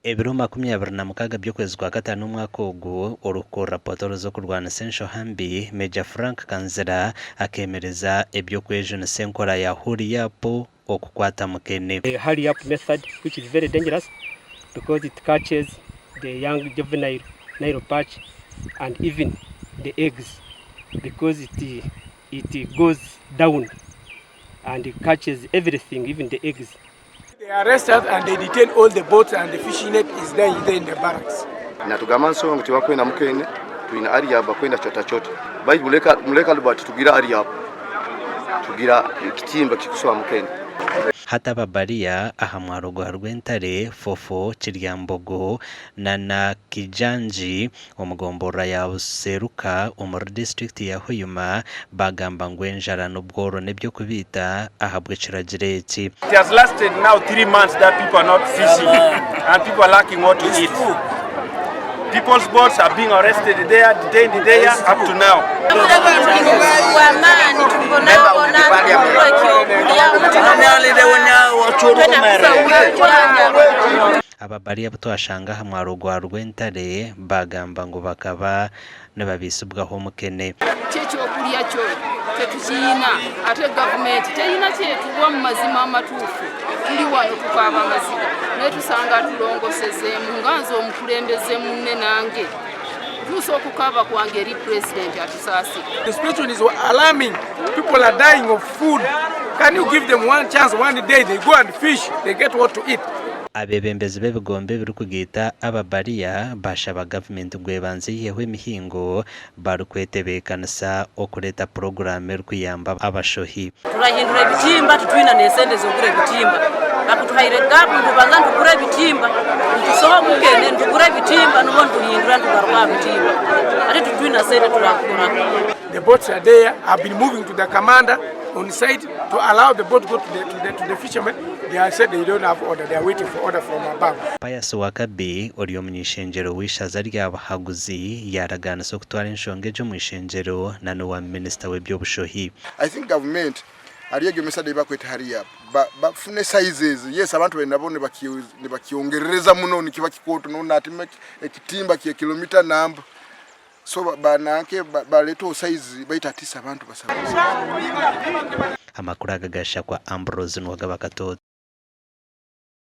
Ebiro 26 by'okwezi kwa kataano omwaka ogu, orikukurira potoro z'okurwanisa enshoha mbi, Major Frank Kanzira akeemereza eby'okwejunisa enkora ya Hurry Up okukwata mukene. The hurry up method which is very dangerous because it catches the young juvenile Nile perch and even the eggs because it it goes down and catches everything even the eggs. They arrest us and they detain all the boats and the fishing net is there there in the barracks. Natugamba nsonga ngu tibakwenda mukene twine Ariab bakwenda chota chota baitu muleka muleka Albert tugira Ariab tugira ekitimba kikusoba mukene. Hati Ababariya aha mwaro gwa Rwentare, Fofo, Kiryambogo na na Kijangi omu gomborora ya Buseruka omuri disiturikiti ya Hoima baagamba ngu enjara n'obworo n'eby'okubaita ahabw'ekiragiro eki. It has lasted now 3 months that people are not fishing and people are lacking what to eat. People's boats are being arrested there, detained there up to now. Bw'amaani tubonabona tubura ekyokurya twena. Ababari abu twashanga aha mwaro gwa Rwentare baagamba ngu bakaba nibabiisibwaho omukene. Kyekyokurya kyo tetukiina, ate gavumenti terina kyetuwa. Mu mazima amatuufu, tuli wano tukaaba amaziga, naye tusanga atulongosezeemu. Nga nze omukulembeze munne nange ntuusa okukaaba kwange eri Pulezidenti atusaasire. The situation is alarming. People are dying of food. Can you give them one chance, one day they go and fish, they get what to eat? Abeebembezi b'ebigombe ebirikugaita ababariya baashaba gavumenti ngu ebanze eiheho emihingo barikwetebeekanisa okureeta puroguraamu erikuyamba abashohi. Turahindura ebitimba, titwina n'esente z'okugura ebitimba. Bakutuhaire gapu nitubanza nitugura ebitimba, nitusoha omukene nitugura ebitimba, nubwo nituhindura nitugaruka aha bitimba. Hati titwina sente turakukora. The boats are there. I've been moving to the commander on site to allow the boat to go to the fishermen. They have said they don't have order. They are waiting for order from above. Pius Wakabi ori omuny'ishengyero w'eishaza rya Buhaguzi yaaragaanisa okutwara enshonga egi omu ishengyero na n'owa minisita w'eby'obushohi. I think government hariyo egyo method ei bakweta hurry up bafune sizes. Yes, abantu bari nabo nibakyongerereza muno, nikiba kikooto nonatima ekitimba kye kilomita namba, so bananke baleteho size, baitu atisa abantu basaba. Amakuru aga gashakwa Ambrose Nuwagaba Katoto.